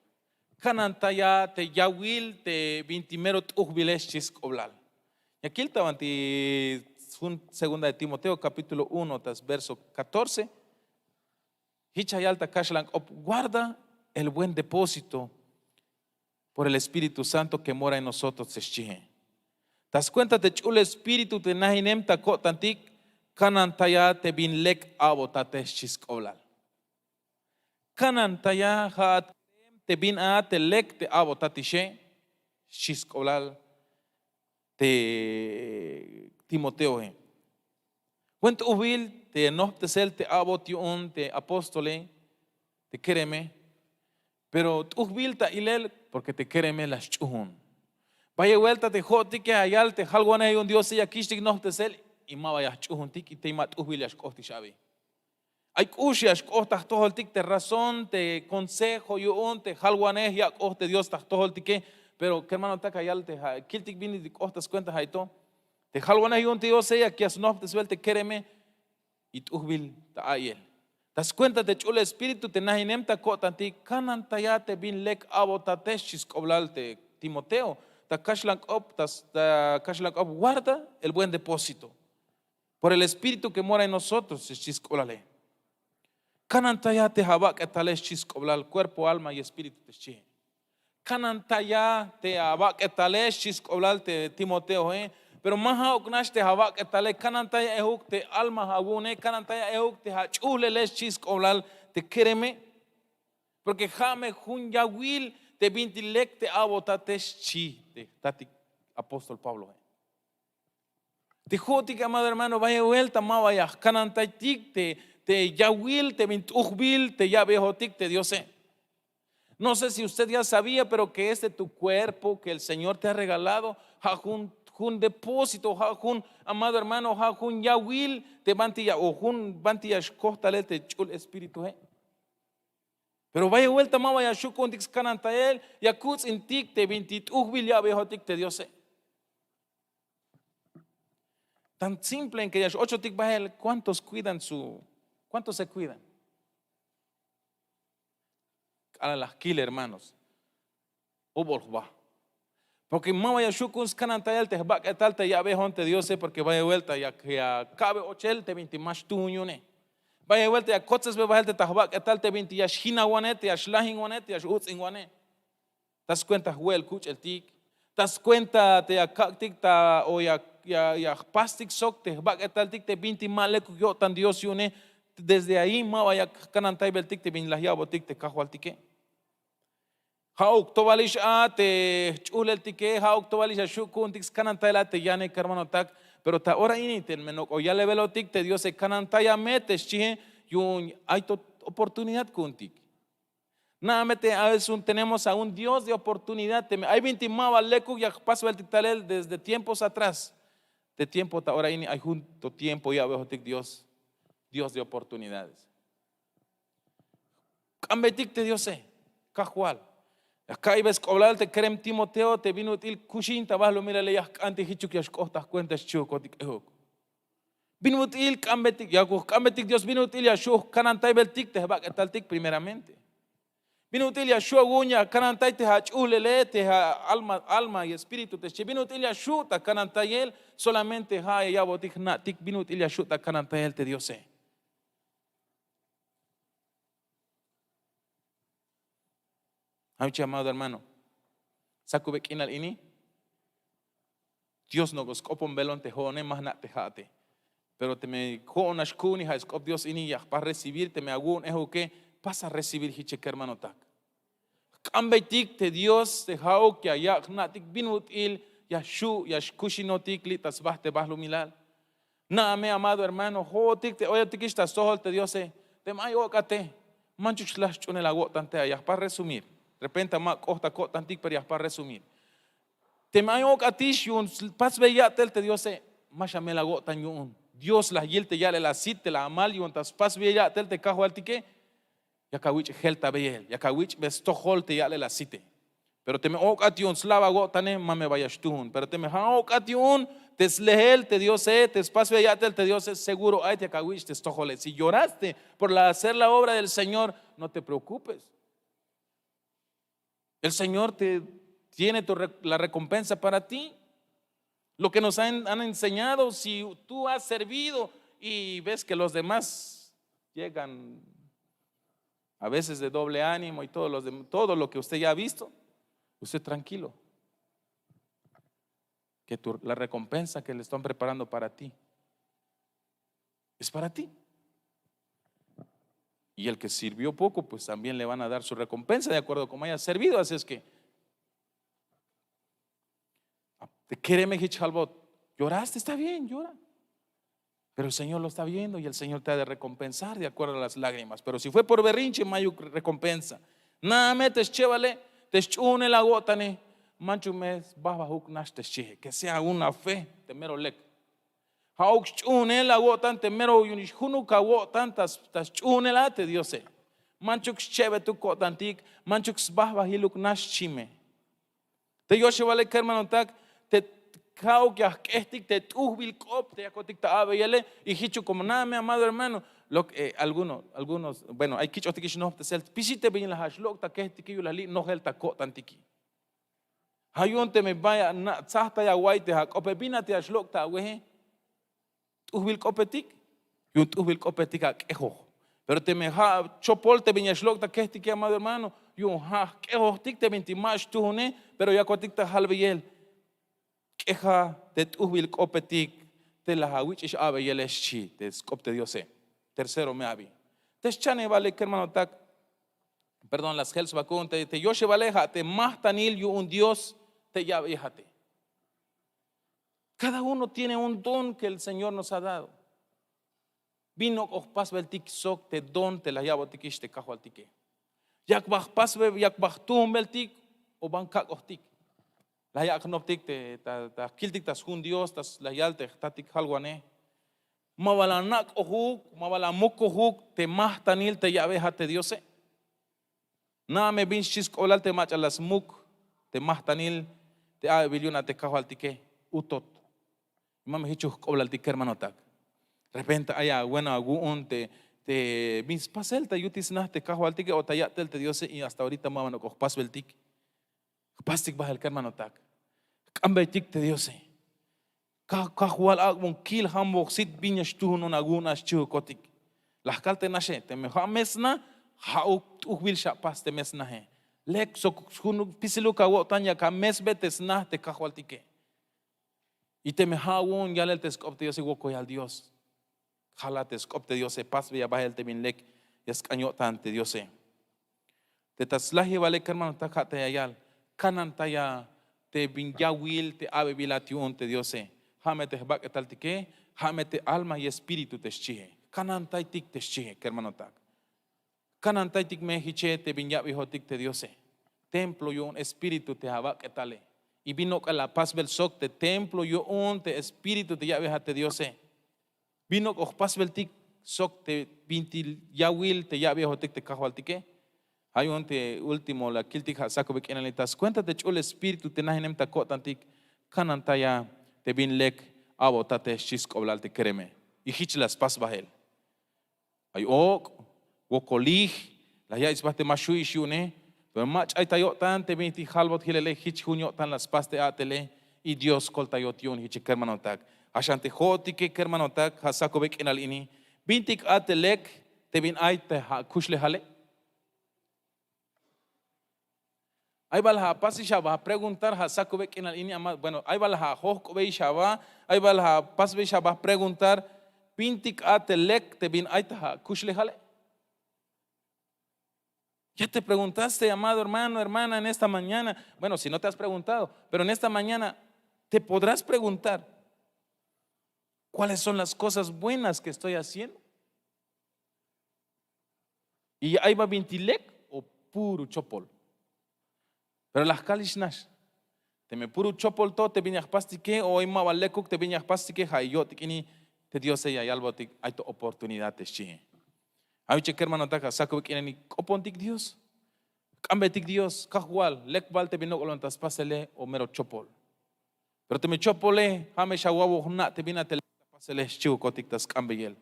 Kanantaya te yawil te binti mero t'ujbile, xchi sk'oblal. Ya kil ta banti jun segunda de Timoteo kapítulo uno ta sverso katorce. Hich ya yal ta kaxlan k'op: guarda el buen depósito por el Espíritu Santo que mora en nosotros, te xchihe. Ta skuenta te ch'ul Espíritu te najinem ta ko'tantik, kanantaya te bin lek a'botate, xchi sk'oblal. Kanantaya ha'at te bin a te lek te a'botatixe, xchi sk'oblal te Timoteoe. Buen t'ujbil te nojptesel te a'bot yu'un te apóstole, te kereme. Pero t'ujbil ta ilel, porque te kereme la sch'uhun. Bayel buelta te ho'tike ya yal te jalwanej yu'un Diose ya kich'tik nojptesel y ma ba ya jch'uhuntik y tey ma t'ujbil ya xk'ohtix abi. Ay k'ux ya xk'oht ta jtojoltik te razón, te consejo yu'un te jalwanej yak'oj te Dios ta jtojoltike. Pero kermanotak, ya yal te kiltik bin k'oht ta skuenta ha'ito. Te jalwanej yu'un te Diose ya, ya snojptesbel te kereme y t'ujbil ta a'iyel. Ta skuenta te ch'ul Espíritu te najinem ta ko'tantik, kanantaya te bin lek a'botate, xchi sk'oblal te Timoteo. Ta kaxlan k'op, ta kaxlan k'op: guarda el buen depósito por el Espíritu que mora en nosotros, xchi sk'oblale. Kanantaya te abak'etale, xchi sk'oblal, cuerpo, alma y espíritu, te xchihe. Kanantaya te abak'etale, xchi sk'oblal te Timoteoe. Pero ma ja'uk nax te abak'etale, kanantaya ejuk te alma awu'une, kanantaya ejuk te ach'uhlele, xchi sk'oblal te kereme. Porque ja' me jun yawil te binti lek te a'botate, xchi te jtatik apóstol Pabloe. Te jo'tik, amado hermano, bayel buelta ma ba ya jkanantaytik te, te yawil te bin t'ujbil te ya'beyojotik te Diose. No sé si usted ya sabía, pero que este tu cuerpo que el Señor te ha regalado, ja' jun, jun depósito, ja' jun, amado hermano, ja' jun yawil te banti ya, o jun banti ya xkoj talel te ch'ul Espírituhe. Pero bayel buelta ma ba ya xju' ku'untik skanantayel, ya kuts'intik te binti t'ujbil ya'beyojotik te Diose. Tan simple en que ya x-ochotik bahel, ¿cuántos cuidan su, cuántos se cuidan? K'alal la jkil, hermanos, obol jba. Porque ma ba ya xju' ku'un skanantayel te jbak'etal te ya'bejon te Diose, porque bayel buelta ya, ya ka'be ochel te binti ma xtuhun yu'une. Bayel buelta ya kotsesbe bahel te ta jbak'etal te binti ya xjinawane, te ya xlajinwane, te ya x-uts'inwane. Ta skuenta jwe'el kuch'eltik, ta skuenta te ya kak'tik ta o ya, ya, ya jpastik sok te jbak'etaltik te binti ma lekuk yo'tan Dios yu'une. Desde ahí ma ba ya jkanantaybeltik te bin la ya'botik te Kajwaltike. Ja'uk tobalix a te jch'uhleltike, ja'uk tobalix ya xju' ku'untik skanantayel a te yane, kermanotak. Pero ta ora ini te me nok'o yalebelotik te Diose, kanantaya me, te xchihe, yu'un ay to oportunidad ku'untik. Na'a me te a veces un, tenemos a un Dios de oportunidad. Teme ay binti ma ba lekuk ya jpasbeltik talel desde tiempos atrás. Te tiempo ta ora ini ay jun to tiempo ya'beyojotik Dios, Dios de oportunidades. K'ambeytik te Diose, Kajwal, Ya ka'iybe sk'oblal te kerem Timoteo te bin ut'il kuxin ta bahlumilale ya jk'antik jichuk ya xk'oht ta jkuenta xchihukotik k'ejok. Bin ut'il k'ambetik ya jk'ambetik Dios, bin ut'il ya xu' jkanantaybeltik te jbak'etaltik primeramente. Bin ut'il ya xu' awu'un ya kanantay te ach'uhlele te alma y espíritu te xchi bin ut'il ya xu' ta kanantayel. Solamente ha ya ya'botik jna'tik bin ut'il ya xu' ta kanantayel te Diose. Amado hermano, sakube k'inal ini. Dios nok'o sk'oponbelon te ho'one ma jna' te ha'ate. Pero teme ho'on nax ku'uni ha sk'op Dios ini ya jpaj recibir teme awu'un ejuke. Pasa recibir hiche kermanotak. Jk'ambeytik te Dios te ha'uk ya yak' jna'tik bin ut'il ya xu' ya xkuxinotik li' ta sba te bahlumilal. Na'a me amado hermano ho'otik te oyotikix ta stojol te Diose. Teme ay ok'ate manchuk xlaj xch'uunel awo'tan te ya jpaj resumir. Repente ma k'oht ta ko'tantik pero ya jpaj resumir. Teme ay ok'atix yu'un spasbey ya'tel te Diose, ma xamel awo'tan yu'un. Dios la yil te ya'lel asit te la amal yu'un ta spasbey ya'tel te kajwaltike. Yak awich' jeltabeyel yak awich'be stojol te ya'lel asite. Pero teme ok'at yu'un slab awo'tane ma me ba ya xtuhun pero teme ha ok'at yu'un te slehel te Diose te spasbey ya'tel te Diose seguro ay te yak awich' te stojole si lloraste por la hacer la obra del Señor, no te preokupes. El Señor te tiene la rekompensa para ti. Lo ke nos han enseñado si tu has servido y ves ke los demás llegan a veces de doble animo y todo lo ke usted ya ha visto, usted trankilo. Ke la rekompensa ke le estan preparando para ti es para ti. Y el ke sirvio poko pues tambien le van a dar su rekompensa de akuerdo komo haya servido asi es ke te kereme hich halbot, lloraste esta bien llora. Pero el señor lo esta viendo y el señor te ha de rekompensar de akuerdo a las lágrimas pero si fue por berrinche mayuk rekompensa. Na'a me te schebale te sch'uhunel awo'tane, manchuk me sbahbajuk nax te xchihe ke sea una fe te mero lek. Ha'uk sch'uhunel awo'tan te mero yu'un ix junuk awo'tan ta sch'uhunel a te diose. Manchuk schebetjuk ko'tantik, manchuk sbahbahiluk nax xchi me. Te yoxebale kermanotak, te ha'uk ya jk'ehtik te t'ujbil k'op te yakotik ta a'beyele. Y hichuk komo na'a me amado hermano, algunos bueno ay kich'ojtikix nohptesel spisil te bin la ax lok' ta kehtike yu'un la li' nojel ta ko'tantike. Ha yu'un teme bay anatsahta ya awa'iy te ak'ope bin a te ya xlok' ta awehe. T'ujbil k'opetik, yu'un t'ujbil k'opetik ak'ejoj. Pero teme ha chopol te bin ya xlok' ta kehtike amado hermano, yu'un ha jk'ejojtik te bintik ma xtuhune. Pero yakotik ta halbeyel, k'eja te t'ujbil k'opetik te la awich'ix a'beyele xchi te sk'op te diose. Tercero me abi te schanebale kermanotak. Perdón la sjel sba ku'un te yoxebale ha te mahtanil yu'un dios te ya'beyejate. Kada uno tiene un don ke el señor nos ha dado. Bin nok'o jpasbeltik sok te don te la ya'botikix te kajwaltike? Yak ba jpasbe yak ba jtuhunbeltik o ban kak'ojtik? La yak' jnoptik ta jkiltik ta sjun dios ta la yal te jtatik jalwanej. Ma ba la anak'ojuk ma ba la amukojuk te mahtanil te ya'bejat te diose? Na'a me bin xchi sk'oblal te mach'a la smuk te mahtanil te a'bebil yu'un a te kajwaltike. Utot. Ma me hichuk jk'oblaltik kermanotak. Repente ay awena awu'un te bin spasel ta yutil sna te kajwaltike o ta ya'tel te diose y hasta orita ma me nok'o jpasbeltik. Jpastik bahel kermanotak. Jk'ambeytik te diose. Kajwal ak'bon kil jamboj sit bin ya xtuhunon awu'un a xchihukotik. La jkal te naxe teme ha me sna, ha'uk t'ujbil xapas te me snahe. Lek sok junuk spisiluk awo'tan yak amesbe te sna te kajwaltike. Y teme ha awu'un yalel te sk'op te diose wokoyal dios. Jala te sk'op te diose pasbeya bahel te bin lek ya sk'an yo'tan te diose. Te ta slajibale kermanotak ha te ya yal, kanantaya te bin yawil te a'bebilat yu'un te diose. Ha me te jbak'etaltike, ha me te alma y espíritu te xchihe. Kanantaytik te xchihe kermanotak. Kanantaytik me hiche te bin ya'bejotik te diose. Templo yu'un espíritu te abak'etale. Y bin nok'el apasbel sok te templo yu'un te espíritu te ya'bejat te diose. Bin nok'o jpasbeltik sok te bintik yawil te ya'bejotik te kajwaltike. Ay un te último la kiltik ja' sakube k'inal ini ta skuenta te ch'ul espíritu te najinem ta ko'tantik, kanantaya te bin lek a'botate xchi sk'oblal te kereme. Y jich la spas bahel. Ay ok' wokolij la ya'ich sba te ma xju'ix yu'une. Pero mach'a ay ta yo'tan te bintik jalbot jilele, jich jun yo'tan la spas te a'tele. Y Dios koltayot yu'un jich kermanotak. Ja'xan te jo'otike kermanotak ja' sakube k'inal ini, bintik a te lek te bin ay te ja' kuxlejale. Ay bal ja' pasix aba preguntar ja' sakube k'inal ini ama, bueno, ay bal ja' jojk'obeix aba, ay bal ja' pasbeix aba preguntar bintik a te lek te bin ay ta ja' kuxlejale. Ya te preguntaste, amado hermano, hermana, en esta mañana. Bueno, si no te has preguntado, pero en esta mañana te podrás preguntar: ¿cuáles son las cosas buenas que estoy haciendo? Y ay ba bintik lek o puro chopol. Pero la jkalix nax, teme puro chopol to te bin ya jpastike o ay ma ba lekuk te bin ya jpastike, ja' yo'tik ini te Diose ya yalbotik ay to oportunidad te xchihe. Ay biche kermanotak, ja' sakube k'inal ini, k'opontik Dios, k'ambetik Dios: Kajwal, lek bal te bin nok'olon ta spasele o mero chopol? Pero teme chopole, ja' me xawa'bon jna' te bin a te lek ta pasele xchihukotik ta sk'ambeyel.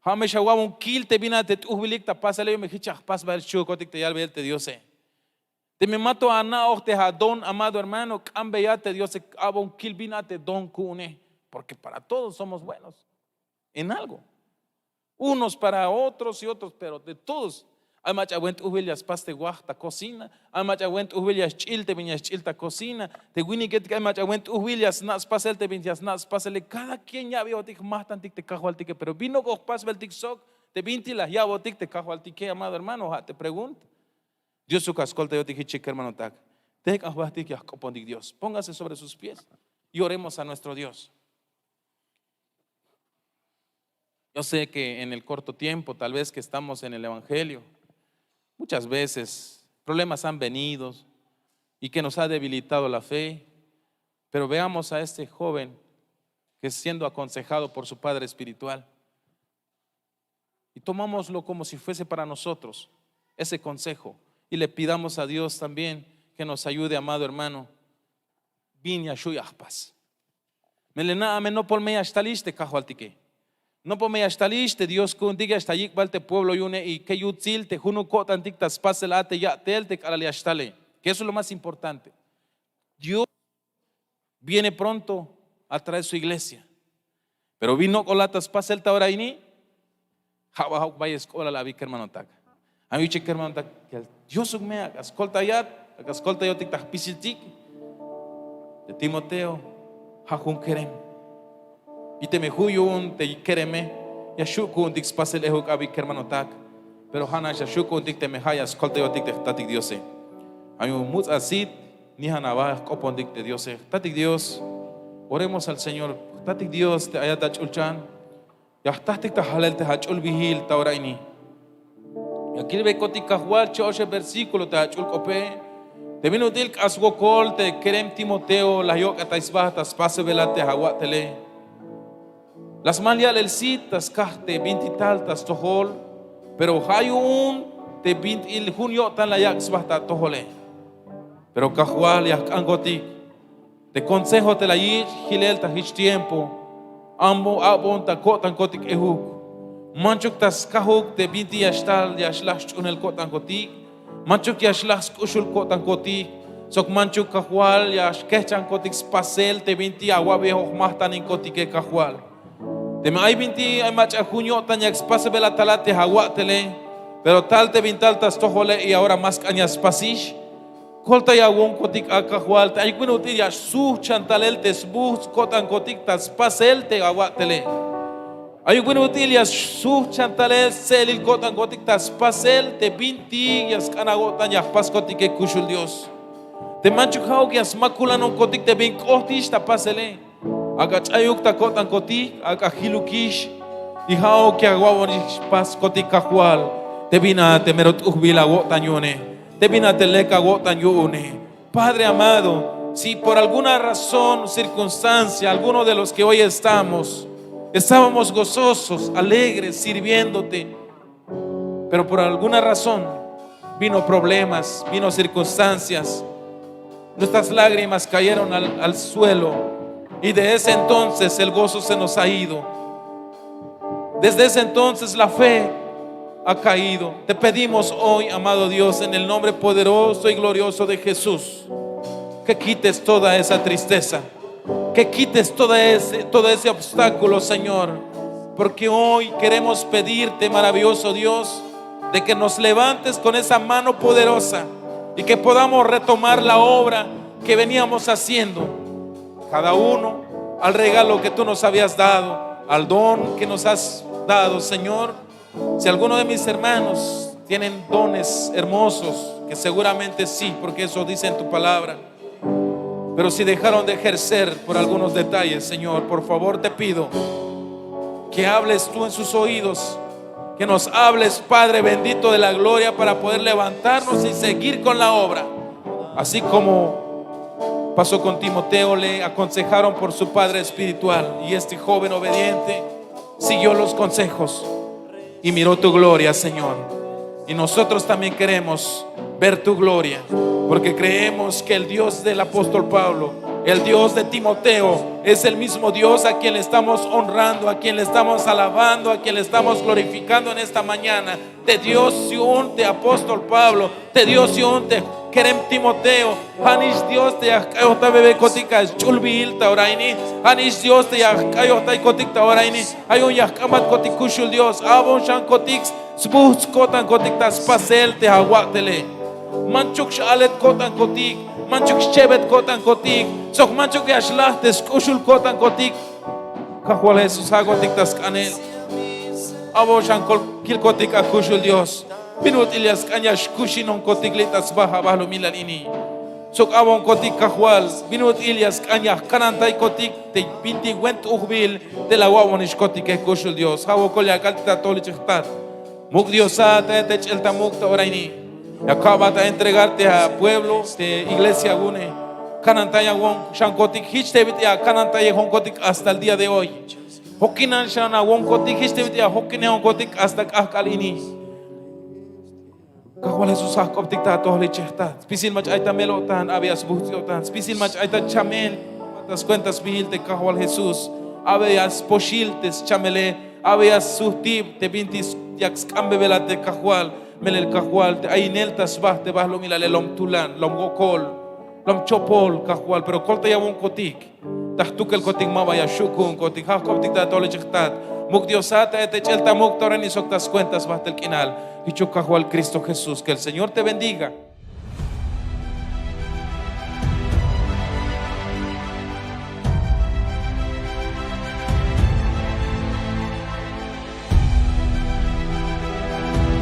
Ja' me xawa'bon kil te bin a te t'ujbilik ta pasele yu'un me jich ya jpas bahel xchihukotik te yalbeyel te Diose. Teme mato ana'oj te ja' don, amado hermano, k'ambeya te Diose, a'bon kil bin a te don ku'une. Porque para todos somos buenos en algo. Unos para otros y otros, pero de todos. Ay mach'a buen t'ujbil ya spas te waj ta cocina. Ay mach'a buen t'ujbil ya xch'il te bin ya xch'il ta cocina. Te winiketik ay mach'a buen t'ujbil ya sna' spasel te bin ya sna' spasele. Cada quien ya'beyotik jmajtantik te Kajwaltike, pero bin nok'oj pasbeltik sok te bintik la ya'botik te Kajwaltike, amado hermano, ja' te pregunta. Diosuk ya skoltayotik jich kermanotak. Tejk'an jbajtik ya jk'opontik Dios. Póngase sobre sus pies y oremos a nuestro Dios. Yo sé que en el corto tiempo, tal vez que estamos en el evangelio, muchas veces problemas han venido y que nos ha debilitado la fe, pero veamos a este joven que es siendo aconsejado por su padre espiritual y tomámoslo como si fuese para nosotros ese consejo y le pidamos a Dios también que nos ayude, amado hermano, bin ya xju' ya jpas. Melel na'a me nopol me ya xtalix te Kajwaltike. Nopol me ya xtalix te Dios ku'untik ya xtal yik'bal te pueblo yu'une y que yutsil te junuk ko'tantik ta spasel a te ya'tel te k'alal ya xtale, que eso es lo más importante. Dios viene pronto a traer su iglesia. Pero bin nok'olat ta spasel ta ora ini, ja' bajok bayel sk'oblal abi kermanotak. Ay biche kermanotak, Diosuk me ak'a skoltayat, ak'a skoltayotik ta jpisiltik. Te Timoteo ja' jun kerem. Y teme ju' yu'un te kereme ya xju' ku'untik spasel ejuk abi kermanotak. Pero ja'nax ya xju' ku'untik teme ja' ya skoltayotik te jtatik Diose. Ay un muts'asit nijan aba jk'opontik te Diose. Jtatik Dios, oremos al Señor. Jtatik Dios, te ayat ach'ulchan, ya jtajtik ta jalel te ach'ul bijil ta ora ini. Ya kilbekotik Kajwal chi' oxeb versículo te ach'ul k'ope, te bin ut'il k'ax swokol te kerem Timoteo la yok'etay sba ta spasbel a te awa'tele. La smal ya'lel sit ta skaj te bintik tal ta stojol, pero ja' yu'un te bintik jun yo'tan la yak' sba ta atojole. Pero Kajwal ya jk'ankotik te consejo te la yich' jilel ta jich tiempo, a'bon ta ko'tankotik ejuk. Manchuk ta skajuk te bintik ya xtal ya xlaj sch'uunel ko'tankotik, manchuk ya xlaj sk'uxul ko'tankotik, sok manchuk Kajwal ya xkejchankotik spasel te bintik awa'beyejoj jmajtaninkotike Kajwal. Teme ay bintik ay mach'a jun yo'tan yak spasbel a tal a te awa'tele, pero tal te bin tal ta stojole y ahora ma sk'an ya spasix. Koltayawonkotik a Kajwal te ayuk bin ut'il ya xsuhchan talel te sbuhts' ko'tankotik ta spasel te awa'tele. Ayuk bin ut'il ya xsuhchan talel stse'elil ko'tankotik ta spasel te bintik ya sk'an awo'tan ya jpaskotike kuxul Dios. Te manchuk ja'uk ya smakulanonkotik te bin k'ohtix ta pasele. Ak'a ch'ayuk ta ko'tankotik, ak'a jilukix, y ja'uk ya awa'bonix jpaskotik Kajwal te bin a te mero t'ujbil awo'tan yu'une, te bin a te lek awo'tan yu'une. Padre amado, si por alguna razón, circunstancia, alguno de los que hoy estamos, estábamos gozosos, alegres, sirviéndote, pero por alguna razón vino problemas, vino circunstancias. Nuestras lágrimas cayeron al, al suelo y de ese entonces el gozo se nos ha ido. Desde ese entonces la fe ha caído. Te pedimos hoy, amado Dios, en el nombre poderoso y glorioso de Jesús, que quites toda esa tristeza, que quites todo ese, todo ese obstáculo, Señor, porque hoy queremos pedirte, maravilloso Dios, de que nos levantes con esa mano poderosa y que podamos retomar la obra que veníamos haciendo, cada uno al regalo que tú nos habías dado, al don que nos has dado, Señor. Si alguno de mis hermanos tienen dones hermosos, que seguramente sí, porque eso dice en tu palabra, pero si dejaron de ejercer por algunos detalles, Señor, por favor te pido que hables tú en sus oídos, que nos hables, Padre bendito de la gloria, para poder levantarnos y seguir con la obra. Así como pasó con Timoteo, le aconsejaron por su padre espiritual y este joven obediente siguió los consejos y miró tu gloria, Señor. Y nosotros también queremos ver tu gloria, porque creemos que el Dios del apóstol Pablo, el Dios de Timoteo, es el mismo Dios a quien le estamos honrando, a quien le estamos alabando, a quien le estamos glorificando en esta mañana. Te Dios yu'un te apóstol Pablo, te Dios yu'un te kerem Timoteo. Janix Dios te ya jk'ayojtaybebekotik ta sch'ulbil ta ora ini. Janix Dios te ya jk'ayojtaykotik ta ora ini. Ayun ya jk'ambatkotik kuxul Dios. Abon xankotik sbujts' ko'tankotik ta spasel te awa'tele. Manchuk x-alet ko'tankotik, manchuk xchebet ko'tankotik, sok manchuk ya xlaj te sk'uxul ko'tankotik. Kajwal Jesús, ja'kotik ta sk'anel. Abon xan kol kilkotik akuxul Dios. Bin ut'il ya sk'an ya xkuxinonkotik li' ta sba abahlumilal ini. Sok abonkotik Kajwal, bin ut'il ya sk'an ya jkanantaykotik te bintik wen t'ujbil te la awa'bonixkotike kuxul Dios. Ja' wokol ya ak'altik ta atojol ich'a jtat. Muk' Diosat, a'in te ch'el ta muk' ta ora ini. Ya ka'bat a entregar te apueblo, te iglesia awu'une. Kanantay awon xankotik jich te bit'il ya kanantayejonkotik hasta el día de hoy. Jokinan xan awonkotik jich te bit'il ya jokinejonkotik hasta k'ajk'al ini. Kajwal Jesús, ja' jk'optik ta atojol ich'a jtat. Spisil mach'a ay ta mel-o'tan, a'be ya sbujts' yo'tan. Spisil mach'a ay ta chamel, ta skuenta sbiil te Kajwal Jesús, a'be ya spoxil te schamele, a'be ya sujtib te bintik yak sk'ambebelat te Kajwal. Melel Kajwal, te ayinel ta sba te bahlumilale lom tulan, lom wokol, lom chopol Kajwal, pero koltayawonkotik. Ta jtukelkotik ma ba ya xu' ku'unkotik. Ja' jk'optik ta atojol ich'a jtat. Muk' Diosat, a'in te ch'el ta muk' ta ora ini sok ta skuenta sbajtel k'inal. Jichuk Kajwal Cristo Jesús, que el Señor te bendiga.